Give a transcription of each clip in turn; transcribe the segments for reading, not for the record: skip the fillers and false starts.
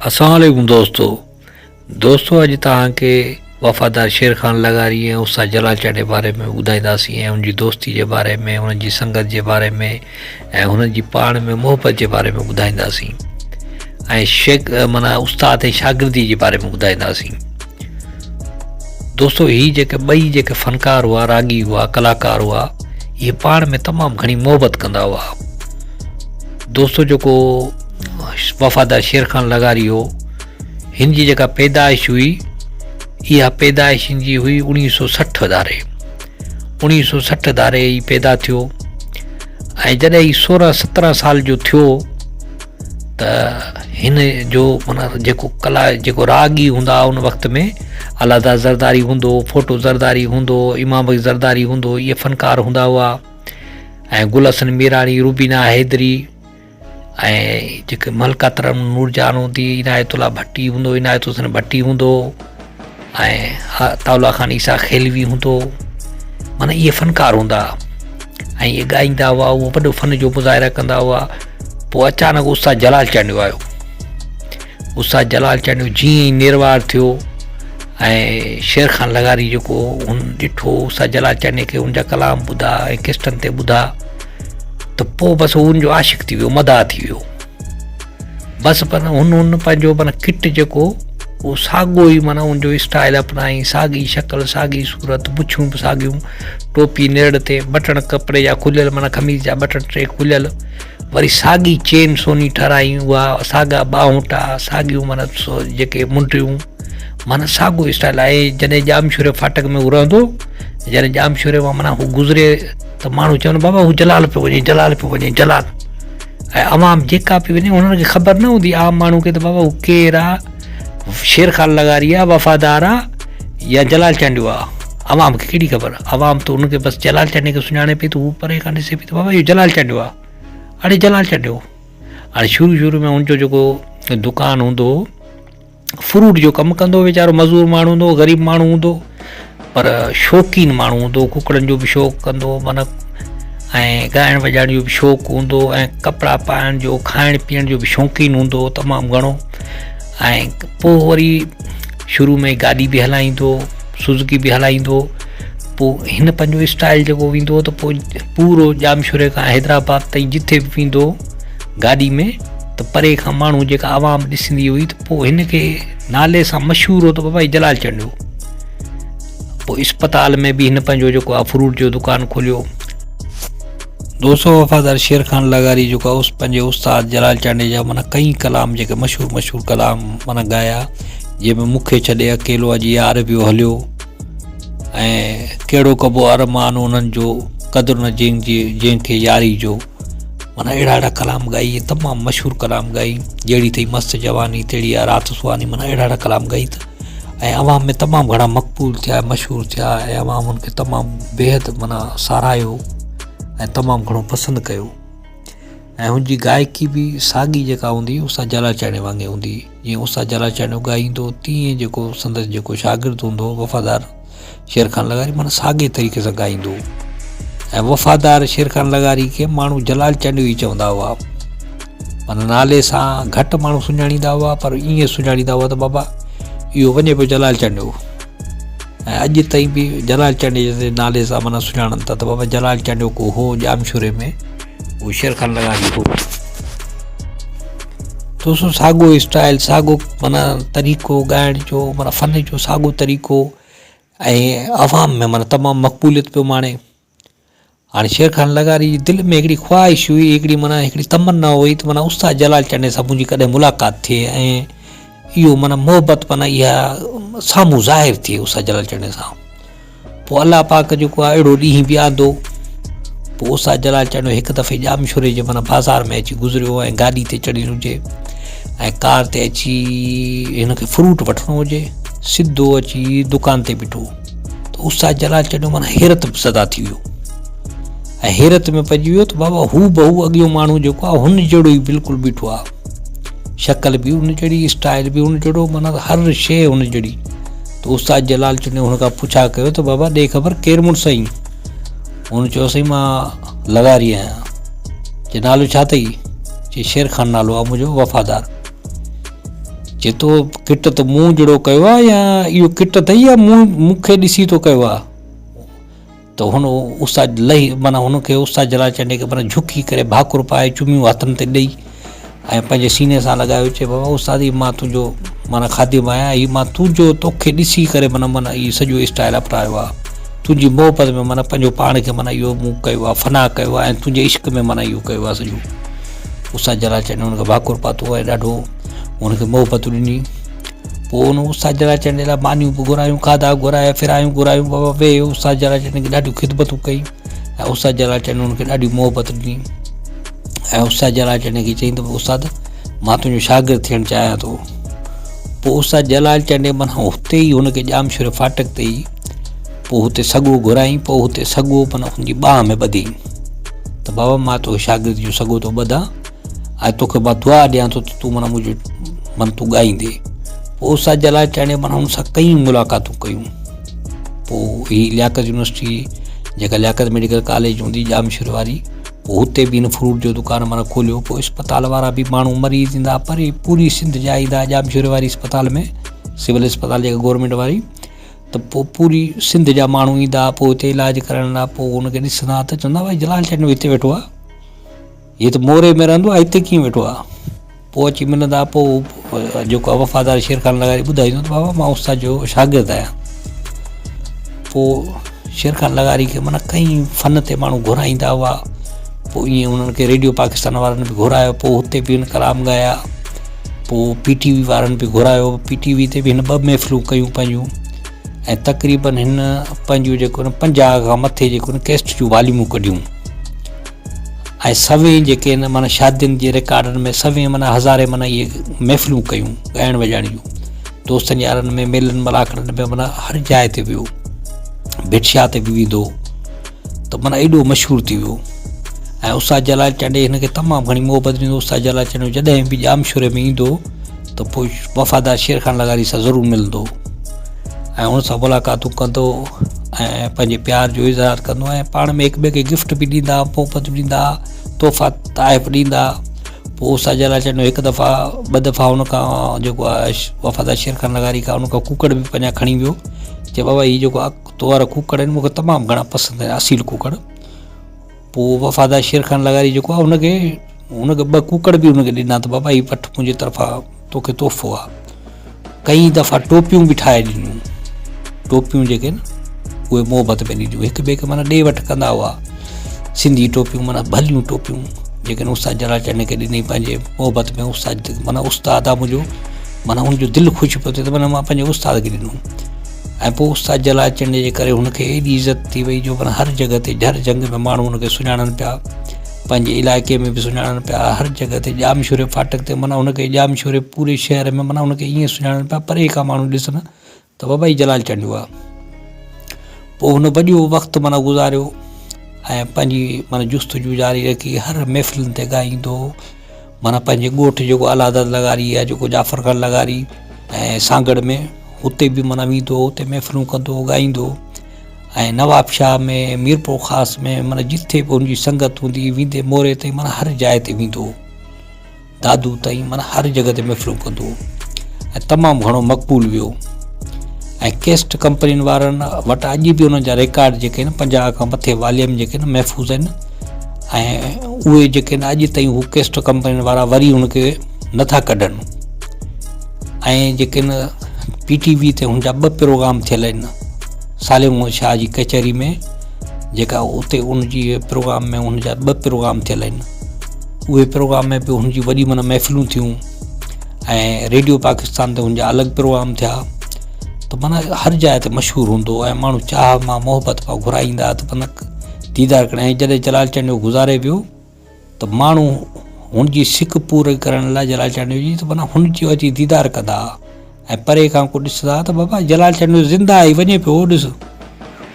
اسلام عليڪم دوستو دوستو اڄ توهان کي وفادار شير خان لغاري ۽ استاد جلال چانڊيي باري ۾ ٻڌائينداسين ۽ ان جي دوستي جي باري ۾ انهن جي سنگت جي باري ۾ ۽ هنن جي پاڻ ۾ محبت جي باري ۾ ٻڌائينداسين ۽ شيخ معنيٰ استاد ۽ شاگردي جي باري ۾ ٻڌائينداسين دوستو هي جيڪي ٻئي جيڪي فنڪار هئا راڳي هئا ڪلاڪار هئا اهي پاڻ ۾ تمام گهڻي محبت ڪندا هئا دوستو جيڪو وفادار شير خان لغاري هو هن جي جيڪا پيدائش هئي اها پيدائش هن جي هئي اڻويهه سو 60 ڌاري اڻويهه سو 60 ڌاري هي پيدا ٿيو ۽ جڏهن هي 16 17 سال جو ٿيو ته هن جو معنيٰ جيڪو ڪلا جيڪو راڳي هوندا هئا ان وقت ۾ الله داد زرداري هوندو هو ڦوٽو زرداري هوندو هو امام بخش زرداري هوندو هو اهي فنڪار هوندا هئا ۽ گل حسن ميراڻي روبينا حيدري ۽ جيڪي ملڪه ترنم نورجهان هوندي عنايت الله ڀٽي هوندو عنايت حسين ڀٽي هوندو هو ۽ عطاء الله خان عيسيٰ خيلوي هوندو هو معنيٰ اهي فنڪار هوندا هئا ۽ اهي ڳائيندا هئا اهو وڏو فن جو مظاهره ڪندا هئا پوء اچانڪ استاد جلال چانڊيو آيو استاد جلال چانڊيو جيئن ئي نروار ٿيو ۽ شير خان لغاري جيڪو هن ڏٺو استاد جلال چانڊيي کي ان جا ڪلام ٻڌا ۽ ڪسٽن تي ٻڌا ته پوء بس هو ان جو عاشق ٿي ويو مداح ٿي ويو بس پر هن هن پنهنجو معنيٰ ڪٽ جيڪو اهو ساڳو ئي معنيٰ ان جو اسٽائل اپنائي ساڳي شڪل ساڳي صورت مڇون به ساڳيون ٽوپي نرڙ تي بٽڻ ڪپڙي جا کليل معنيٰ قميص جا بٽڻ ٽي کليل وري ساڳي چين سوني ٺهرائي اها ساڳا ٻانهوٽا ساڳيون معنيٰ سو جيڪي منڊيون معنيٰ ساڳو اسٽائل آهي جڏهن ڄامشوري ڦاٽڪ ۾ هو رهندو جڏهن ڄامشوري مان معنيٰ هو گذري ته ماڻهو چون بابا هو جلال پيو وڃي جلال پيو وڃي جلال ۽ عوام جيڪا پئي وڃي انهن کي خبر نه هوندي عام ماڻهو کي ته بابا هو ڪير آ شير خان لغاري آ وفادار آ يا جلال چانڊيو آ عوام کي ڪهڙي خبر عوام ته ان کي بس جلال چانڊيي کي سڃاڻي پئي ته هو پري کان ڏسي پئي ته بابا اهو جلال چانڊيو آ اڙي جلال چانڊيو هاڻي شروع شروع ۾ هن جو جيڪو دڪان هوندو هو فروٽ جو ڪم ڪندو هو ويچارو مزور ماڻهو هوندو هو غريب ماڻهو هوندو هو پر شوقين ماڻهو هوندو هو ڪڪڙن جو به شوق ڪندو هو معنيٰ ۽ ڳائڻ وڄائڻ جو به شوق هوندو هو ۽ ڪپڙا پائڻ جو کائڻ پيئڻ جو به شوقين هوندو هو تمام گهڻو ۽ پوء وري شروع ۾ گاڏي به هلائيندو هو سوزوڪي به هلائيندو هو پوء هن پنهنجو اسٽائل جيڪو ويندو هو ته پوء پورو ڄامشوري کان حيدرآباد تائين جٿي به ويندو هو گاڏي ۾ ته پري کان ماڻهو جيڪا عوام ڏسندي هئي ته پوء هن کي نالي سان مشهور هو ته بابا هي جلال چانڊيو پوء اسپتال ۾ به هن پنهنجو جيڪو آ فروٽ جو دڪان کوليو. دوستو وفادار شير خان لغاري جيڪو آ اس پنهنجي استاد جلال چانڊيي جا معنيٰ ڪئين ڪلام جيڪي مشهور مشهور ڪلام معنيٰ ڳايا جنهن ۾ مون کي ڇڏي اڪيلو اڄ يار ويو هليو ۽ ڪهڙو ڪبو ارمان انهن جو قدر نه جنهن جي جنهن کي ياري جو معنيٰ اهڙا اهڙا ڪلام ڳائي تمام مشهور ڪلام ڳائي جهڙي اٿئي مست جواني تهڙي آ رات سهاني معنيٰ اهڙا اهڙا ڪلام ڳائي ته ۽ عوام ۾ تمام گهڻا مقبول ٿيا مشهور ٿيا ۽ عوام ان کي تمام بيحد معنيٰ ساراهيو ۽ تمام گهڻو پسند ڪيو ۽ هن جي گائڪي به ساڳي جيڪا هوندي استاد جلال چانڊيي وانگي هوندي جيئن استاد جلال چانڊيو ڳائيندو تيئن جيڪو سندس جيڪو شاگرد هوندو وفادار شير خان لغاري معنيٰ ساڳئي طريقي سان ڳائيندو هو ۽ وفادار شير خان لغاري کي ماڻهو جلال چانڊيو ئي چوندا هئا معنيٰ نالي سان گهٽ ماڻهو سڃاڻيندا هئا پر ائين سڃاڻيندا هئا ته بابا اهو وڃي پيو جلال چانڊيو ۽ اڄ تائين به جلال چانڊيي جي نالي سان معنيٰ سڃاڻن ٿا ته بابا جلال چانڊيو ڪو هو ڄامشوري ۾ اهو شير خان لغاري هو دوستو ساڳو اسٽائل ساڳو معنيٰ طريقو ڳائڻ جو معنيٰ فن جو ساڳو طريقو ۽ عوام ۾ معنيٰ تمام مقبوليت پيو ماڻي. هاڻي شير خان لغاري جي دل ۾ هڪڙي خواهش هئي، هڪڙي معنيٰ هڪڙي تمنا هئي ته معنيٰ استاد جلال چانڊيي سان منهنجي ڪڏهن ملاقات ٿئي ۽ اهو معنيٰ محبت معنيٰ اها سامهون ظاهر ٿئي استاد جلال چانڊيي سان. پوء الله پاڪ جيڪو آهي اهڙو ڏينهن به آندو. پوء استاد جلال چانڊيو هڪ دفعي ڄامشوري جي معنيٰ بازار ۾ اچي گذريو ۽ گاڏي تي چڙهيل هجي ۽ ڪار تي اچي هن کي فروٽ وٺڻو هجي سڌو اچي دڪان تي بيٺو ته استاد جلال چانڊيو معنيٰ حيرت زده ٿي ويو ۽ حيرت ۾ پئجي ويو ته بابا هو بهو اڳيون ماڻهو جيڪو آهي هن جهڙو ئي بلڪل بيٺو آهي شڪل به ان جهڙي اسٽائل به ان جهڙو معنيٰ هر شيء ان جهڙي ته استاد جلال چانڊيو هن کان پڇا ڪيو ته بابا ڏي خبر ڪير مڙس آهين هن چيو سائين مان لغاري آهيان. چي نالو ڇا اٿئي؟ چي شير خان نالو آهي منهنجو وفادار. چي تو ڪٽ ته مون جهڙو ڪيو آ يا اهو ڪٽ اٿئي يا مون مون کي ڏسي تو ڪيو آ؟ ته هن استاد لهي معنيٰ هن کي استاد جلال چنڊي کي معنيٰ جهڪي ڪري ڀاڪر پائي چميون هٿن تي ڏئي ۽ پنهنجي سيني سان لڳايو چي بابا استاد هي مان تنهنجو معنيٰ خادم آهيان هي مان تنهنجو توکي ڏسي ڪري معنيٰ معنيٰ هي سڄو اسٽائل اپنايو آهي تنهنجي محبت ۾ معنيٰ پنهنجو پاڻ کي معنيٰ اهو مون ڪيو آهي فنا ڪيو آهي ۽ تنهنجي عشق ۾ معنيٰ اهو ڪيو آهي سڄو استاد جلال چنڊي هن کي ڀاڪر پاتو ۽ ڏاڍو هن کي محبت ڏني پوء ان استاد جلال چنڊي لاء مانيون به گهرايون، کاڌا گهرايا، فرايون گهرايون، بابا ويهه استاد جلال چنڊي کي ڏاڍيون خدمتون ڪئي ۽ استاد جلال چنڊي ان کي ڏاڍي محبت ڏني ۽ استاد جلال چنڊي کي چيائين ته استاد مان تنهنجو شاگرد ٿيڻ چاهيان ٿو. پوء استاد جلال چنڊي معنيٰ هتي ئي هن کي ڄامشوري ڦاٽڪ تي ئي پوء هتي سڳو گهرايائين پوء هتي سڳو معنيٰ هن جي ٻانهن ۾ ٻڌيائين ته بابا مان توکي شاگرد جو سڳو ٿو ٻڌان ۽ توکي مان دعا ڏيان ٿو ته تون معنيٰ منهنجو من تون ڳائيندي. پوء استاد جلال چانڊيي معنيٰ هن سان ڪئين ملاقاتون ڪيون. پوء هي لياقت يونيورسٽي جيڪا لياقت ميڊيڪل ڪاليج هوندي ڄامشوري واري پوء هتي به هن فروٽ جو دڪان معنيٰ کوليو. پوء اسپتال وارا به ماڻهو مريض ايندا پري پوري سنڌ جا ايندا ڄامشوري واري اسپتال ۾ سول اسپتال جيڪا گورنمينٽ واري ته پوء پوري سنڌ جا ماڻهو ايندا پوء هتي علاج ڪرڻ لاء پوء هن کي ڏسندا ته چوندا ڀائي جلال چانڊيو هتي ويٺو آهي. هي ته موري ۾ رهندو آهي هتي ڪيئن ويٺو آهي؟ پوء اچي ملندا پوء جيڪو آهي وفادار شير خان لغاري ٻڌائيندو ته بابا مان استاد جو شاگرد آهيان. پوء شير خان لغاري کي معنيٰ ڪئين فن تي ماڻهو گهرائيندا هئا پوء ائين انهن کي ريڊيو پاڪستان وارن به گهرايو پوء هتي به هن ڪلام ڳايا پوء پي ٽي وي وارن به گهرايو پي ٽي وي تي به هن ٻه محفلون ڪيون پنهنجون ۽ تقريبن هن پنهنجون جيڪو 50 کان مٿي جيڪو ڪيسٽ جون واليمون ڪڍيون ۽ سوين جيڪي آهن معنيٰ شادين جي رڪارڊن ۾ سوين معنيٰ هزارين معنيٰ اهي محفلون ڪيون ڳائڻ وڄائڻ جون دوستن يارن ۾ ميلن ملاکڙن ۾ معنيٰ هر جاء تي ويو ڀٽ شاهه تي به ويندو ته معنيٰ ايڏو مشهور ٿي ويو ۽ استاد جلال چانڊيي هن کي تمام گهڻي محبت ڏيندو استاد جلال چانڊيو جڏهن به ڄامشوري ۾ ايندو ته پوء وفادار شير خان لغاري سان ضرور ملندو ۽ ان سان ملاقاتون ڪندو ۽ پنهنجي پيار جو اظهار ڪندو ۽ پاڻ ۾ هڪ ٻئي کي گفٽ به ڏيندا محبت به ڏيندا تحفا تحائف ڏيندا پوء استاد جلال چانڊيو هڪ دفعا ٻه دفعا ان کان جيڪو آهي وفادار شير خان لغاري کان ان کان ڪوڪڙ به پنهنجا کڻي ويو چي بابا هي جيڪو تو وارا ڪوڪڙ آهن مونکي تمام گهڻا پسند آهن اصيل ڪوڪڙ پوء وفادار شير خان لغاري جيڪو آهي ان کي ان کي ٻه ڪوڪڙ به ان کي ڏنا ته بابا هي پٺ منهنجي طرفان توکي تحفو آهي ڪئي دفعا ٽوپيون به ٺاهي ڏنيون ٽوپيون جيڪي آهن اهي محبت ۾ ڏنيون هڪ ٻئي کي معنيٰ ڏي وٺ ڪندا هئا سنڌي ٽوپيون معنيٰ ڀليون ٽوپيون جيڪي استاد جلال چنڊ کي ڏني پنهنجي محبت ۾ استاد معنيٰ استاد آهي منهنجو معنيٰ هن جو دل خوش پيو ٿئي ته معنيٰ مان پنهنجي استاد کي ڏنو ۽ پوء استاد جلال چنڊ جي ڪري هن کي ايڏي عزت ٿي وئي جو معنيٰ هر جڳهه تي جهر جهنگ ۾ ماڻهو هن کي سڃاڻن پيا پنهنجي علائقي ۾ به سڃاڻن پيا هر جڳهه تي ڄامشوري ڦاٽڪ تي معنيٰ هن کي ڄامشوري پوري شهر ۾ معنيٰ هن کي ائين سڃاڻن پيا پري کان ماڻهو ڏسن ته بابا هي جلال چانڊيو آ پوء هن وڏو وقت معنيٰ گذاريو ۽ پنهنجي معنيٰ جستجو جاري رکي هر محفلن تي ڳائيندو معنيٰ پنهنجي ڳوٺ جيڪو الله داد لغاري آ جيڪو جعفر خان لغاري ۽ سانگهڙ ۾ هتي به معنيٰ ويندو هو اتي محفلون ڪندو هو ڳائيندو هو ۽ نواب شاهه ۾ ميرپورخاص ۾ معنيٰ جتي به هن جي سنگت هوندي هئي ويندي موري تائين معنيٰ هر جاء تي ويندو هو دادو تائين معنيٰ هر جڳهه تي محفلون ڪندو هو ۽ تمام گهڻو مقبول ويو ۽ ڪيسٽ ڪمپنين وارن وٽ اڄ به انهن جا رڪارڊ جيڪي آهن 50 کان مٿي واليم جيڪي آهن محفوظ آهن ۽ اهي جيڪي آهن اڄ تائين هو ڪيسٽ ڪمپنين وارا وري ان کي نٿا ڪڍن ۽ جيڪي آهن پي ٽي وي تي هن جا ٻه پروگرام ٿيل آهن صالح محمد شاهه جي ڪچهري ۾ جيڪا اتي ان جي پروگرام ۾ هن جا ٻه پروگرام ٿيل آهن اهي پروگرام ۾ به هن جي وڏي معنيٰ محفلون ٿيون ۽ ريڊيو پاڪستان تي هن جا الڳ پروگرام ٿيا ته معنيٰ هر جاء تي مشهور هوندو ۽ ماڻهو چاهه مان محبت مان گهرائيندا ته معنيٰ ديدار ڪرڻ ۽ جڏهن جلال چانڊيو گذاري ويو ته ماڻهو هن جي سڪ پوري ڪرڻ لاء جلال چانڊيو جي ته معنيٰ هن جو اچي ديدار ڪندا ها ۽ پري کان ڪو ڏسندا ها ته بابا جلال چانڊيو زنده آهي وڃي پيو هو ڏس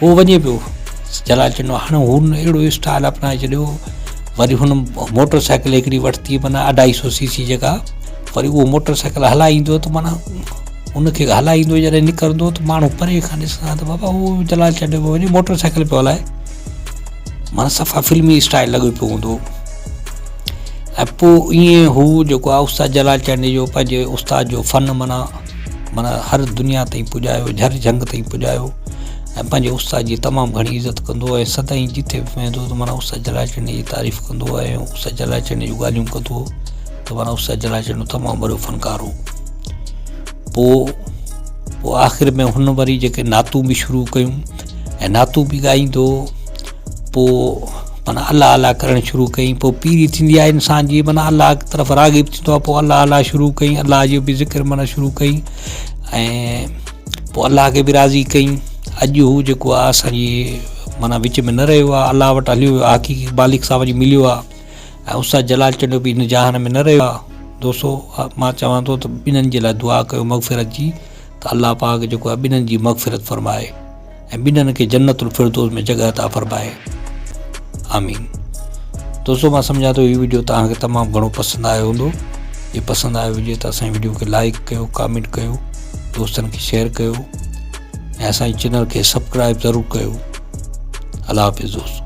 هو وڃي پيو جلال چانڊيو هاڻي هن اهڙو اسٽائل اپنائي ڇڏيو وري هن موٽر سائيڪل هڪڙي ورتي معنيٰ اڍائي سو سي سي جيڪا وري اهو موٽر سائيڪل هلائيندو ته معنيٰ ان کي هلائيندو جڏهن نڪرندو ته ماڻهو پري کان ڏسندا ته بابا هو جلال چانڊيو پيو وڃي موٽر سائيڪل پيو هلائي معنيٰ صفا فلمي اسٽائل لڳو پيو هوندو هو. ۽ پوء ائين هو جيڪو آهي استاد جلال چانڊيي جو پنهنجي استاد جو فن معنيٰ معنيٰ هر دنيا تائين پڄايو جهر جهنگ تائين پڄايو ۽ پنهنجي استاد جي تمام گهڻي عزت ڪندو هو ۽ سدائين جتي به ويندو هو ته معنيٰ استاد جلال چانڊيي جي تعريف ڪندو هو ۽ استاد جلال چانڊيي جون ڳالهيون ڪندو هو ته معنيٰ استاد جلال چانڊيو تمام وڏو فنڪار هو پوء پوء آخر ۾ هن وري جيڪي نعتون به شروع ڪيون ۽ نعتون به ڳائيندو هو پوء معنيٰ الله الله ڪرڻ شروع ڪيائين پوء پيري ٿيندي آهي انسان جي معنيٰ الله طرف راغب ٿيندو آهي پوء الله الله شروع ڪيائين الله جو به ذڪر معنيٰ شروع ڪيائين ۽ پوء الله کي به راضي ڪيائين اڄ هو جيڪو آهي اسانجي معنيٰ وچ ۾ نه رهيو آهي الله وٽ هليو ويو آهي حقيقي مالڪ سان وڃي مليو آهي ۽ استاد جلال چنڊيو به هن جهان ۾ نه رهيو آهي دوستو مان چوان ٿو ته ٻنهن جي لاء دعا ڪيو مغفرت جي ته الله پاڪ جيڪو آهي ٻنهن جي مغفرت فرمائي ۽ ٻنهن کي جنت الفردوس ۾ جڳهه عطا فرمائي آمين دوستو مان سمجهان ٿو هي ويڊيو توهان کي تمام گهڻو پسند آيو هوندو جي پسند آيو هجي ته اسان جي ويڊيو کي لائڪ ڪيو ڪامينٽ ڪيو دوستن کي شيئر ڪيو ۽ اسان جي چينل کي سبسڪرائب ضرور ڪيو الله حافظ دوستو.